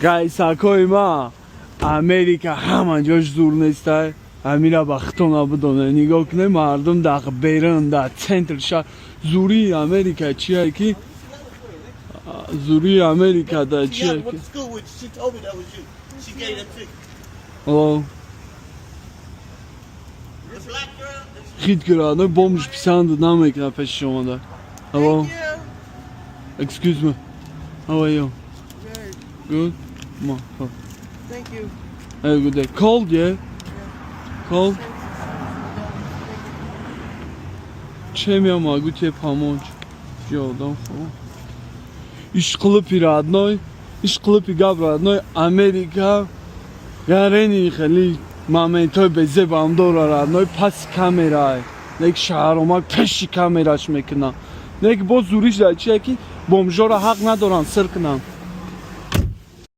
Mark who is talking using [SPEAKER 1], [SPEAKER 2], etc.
[SPEAKER 1] Гайсакои ма, Америка ҳама ҷош зур нестай. Ҳамира ба хитона бидоне. Нигоҳ кунед, мардум дар берун, дар центр шаҳр. Зурии Америка чие ки, зурии Америка да
[SPEAKER 2] She
[SPEAKER 1] чие
[SPEAKER 2] went
[SPEAKER 1] ки
[SPEAKER 2] to school with you. She told me that was you. She gave that to you.
[SPEAKER 1] Hello.
[SPEAKER 2] The black girl.
[SPEAKER 1] Хит кира, бомж писанд намекунад пеши омада. Hello. Excuse me. How are you?
[SPEAKER 3] Good.
[SPEAKER 1] Good? Ma, oh.
[SPEAKER 3] Thank you.
[SPEAKER 1] Have a good day. Cold, yeah? Cold? Чем я могу тебе помочь? Ёдам хо. Ишқилипи, родной, ишқилипи гап, родной, Америка гарени хеле моментҳои безебам дора, родной, паси камерай. Нек шаҳромак пеши камераш мекунам. Нек боз зуриш дар чие ки бомжоро ҳақ надоранд сир кунанд.